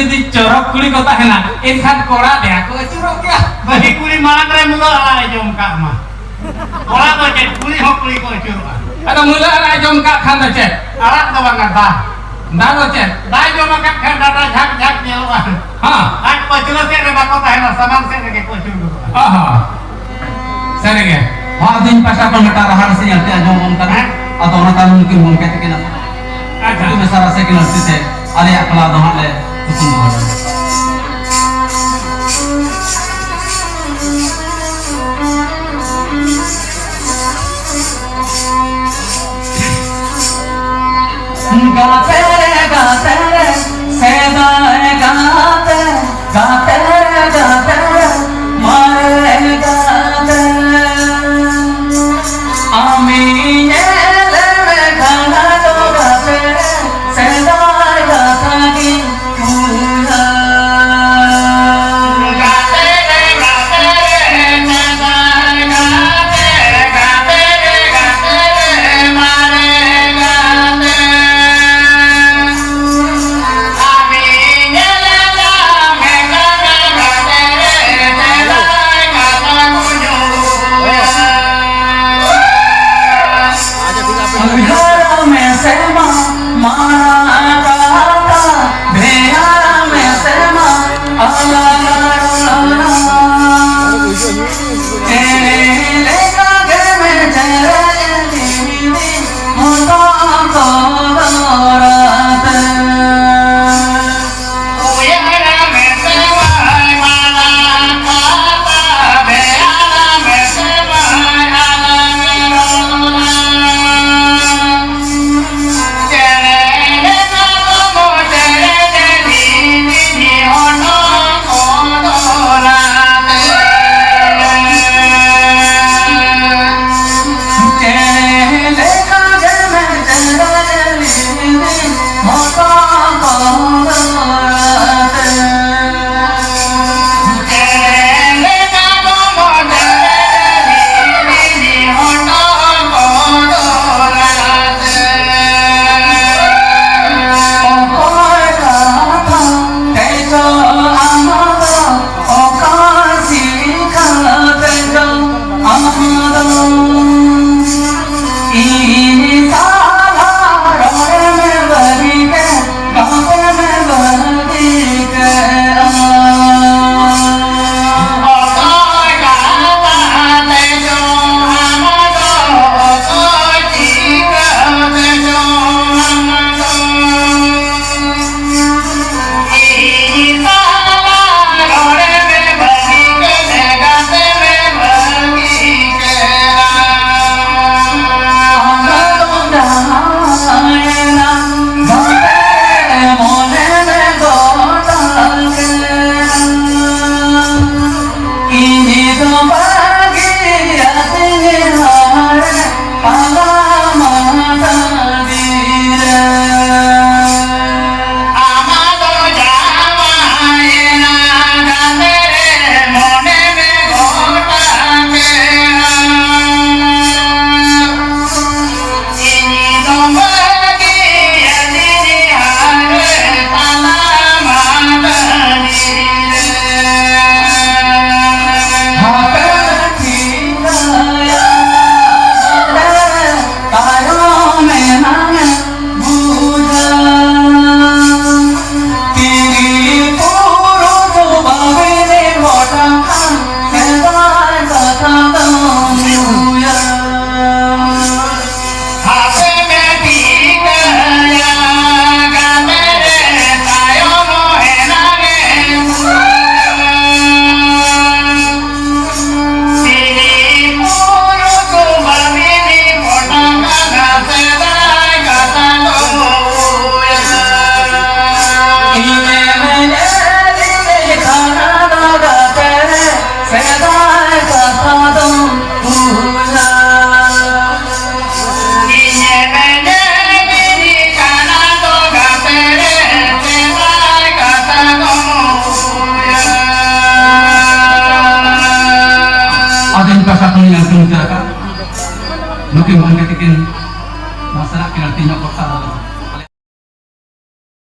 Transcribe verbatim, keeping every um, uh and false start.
ᱡᱩᱫᱤ ᱪᱚᱨᱚᱠ ᱠᱩᱲᱤ ᱠᱚ ᱛᱟᱦᱮᱱᱟ, ᱮᱱᱠᱷᱟᱱ ᱠᱚᱲᱟ ᱫᱮᱭᱟ ᱠᱚ ᱟᱹᱪᱩᱨᱚᱜ ᱜᱮᱭᱟ᱾ ᱵᱟᱹᱦᱩ ᱠᱩᱲᱤ ᱢᱟᱲᱟᱝ ᱨᱮ ᱢᱩᱞᱟᱹ ᱟᱲᱟᱜ ᱮ ᱡᱚᱢ ᱠᱟᱜ ᱢᱟ᱾ ᱠᱚᱲᱟ ᱫᱚ ᱪᱮᱫ, ᱠᱩᱲᱤ ᱦᱚᱸ ᱠᱩᱲᱤ ᱠᱚ ᱟᱹᱪᱩᱨᱚᱜᱼᱟ᱾ ᱟᱫᱚ ᱢᱩᱞᱟᱹ ᱟᱲᱟᱜ ᱮ ᱡᱚᱢ ᱠᱟᱜ ᱠᱷᱟᱱ ᱫᱚ ᱪᱮᱫ? ᱟᱲᱟᱜ ᱫᱚ ᱵᱟᱝᱟ, ᱫᱟ᱾ ᱫᱟ ᱫᱚ ᱪᱮᱫ? ᱫᱟᱭ ᱡᱚᱢ ᱟᱠᱟᱫ ᱠᱷᱟᱱ ᱰᱟᱴᱟ ᱡᱷᱟᱠ ᱡᱷᱟᱠ ᱧᱮᱞᱚᱜᱼᱟ᱾ ᱦᱚᱸ᱾ ᱟᱡ ᱯᱟᱹᱪᱷᱞᱟᱹ ᱥᱮᱫ ᱨᱮ ᱵᱟᱠᱚ ᱛᱟᱦᱮᱱᱟ, ᱥᱟᱢᱟᱝ ᱥᱮᱫ ᱨᱮᱜᱮ ᱠᱚ ᱟᱹᱪᱩᱨ ᱜᱚᱫᱚᱜᱼᱟ᱾ ᱚ ᱦᱚᱸ᱾ ᱥᱟᱹᱨᱤᱜᱮ᱾ ᱦᱚᱸ, ᱟᱫᱚ ᱤᱧ ᱯᱟᱦᱴᱟ ᱠᱷᱚᱱ ᱢᱤᱫᱴᱟᱝ ᱨᱟᱦᱟ ᱨᱟᱹᱥᱤᱧ ᱟᱹᱲᱛᱤ ᱟᱸᱡᱚᱢ ᱟᱵᱚᱱ ᱠᱟᱱᱟ᱾ ᱦᱮᱸ᱾ ᱟᱫᱚ ᱚᱱᱟ ᱛᱟᱭᱱᱚᱢ ᱱᱩᱠᱤᱱ ᱜᱚᱢᱠᱮ ᱛᱟᱹᱠᱤᱱ ᱟᱪᱪᱷᱟ᱾ ᱟᱹᱛᱩ ᱢᱮᱥᱟ ᱨᱟᱹᱥᱤ ᱠᱤᱱ ᱟᱹᱲᱛᱤ ᱛᱮ ᱟᱞᱮᱭᱟᱜ ᱟᱠᱷᱲᱟ ᱫᱚ ᱦᱟᱸᱜ ᱞᱮ ᱛᱩᱠᱩᱢ ᱫᱚᱦᱚᱭᱟ᱾ ᱜᱟᱛᱮ ᱨᱮ ᱜᱟᱛᱮ ᱨᱮ ᱥᱮᱫᱟᱭ ᱜᱟᱛᱮ, ᱜᱟᱛᱮ ᱨᱮ ᱜᱟᱛᱮ ᱨᱮ ᱢᱟᱨᱮ ᱜᱟᱛᱮ᱾ ᱟᱢᱤᱧ ᱧᱮᱞ ᱢᱮ ᱠᱷᱟᱱ ᱫᱚ ᱜᱟᱛᱮ ᱨᱮ ᱥᱮᱫᱟᱭ ᱜᱟᱛᱮ ᱜᱤᱧ ᱩᱭᱦᱟᱹᱨ ᱢᱮᱥᱮ ᱢᱟ ᱢᱟᱨᱟᱝ ᱠᱟᱛᱷᱟ, ᱫᱷᱮᱭᱟᱱ ᱢᱮᱥᱮ ᱢᱟ ᱟᱞᱟᱝ ᱨᱚᱲ᱾ ᱪᱮᱬᱮ ᱞᱮᱠᱟ ᱜᱮᱢ ᱪᱮᱨᱮᱡ ᱤᱫᱤᱧ ᱦᱚᱴᱚᱜ ᱠᱚ ᱫᱚᱨᱟᱛᱮ᱾ ᱱᱩᱠᱤᱱ ᱜᱚᱢᱠᱮ ᱛᱤᱠᱤᱱ ᱱᱟᱥᱮᱱᱟᱜ ᱠᱤᱱ ᱟᱹᱲᱛᱤ ᱧᱚᱜ ᱜᱚᱫ ᱠᱟᱜ ᱫᱚ᱾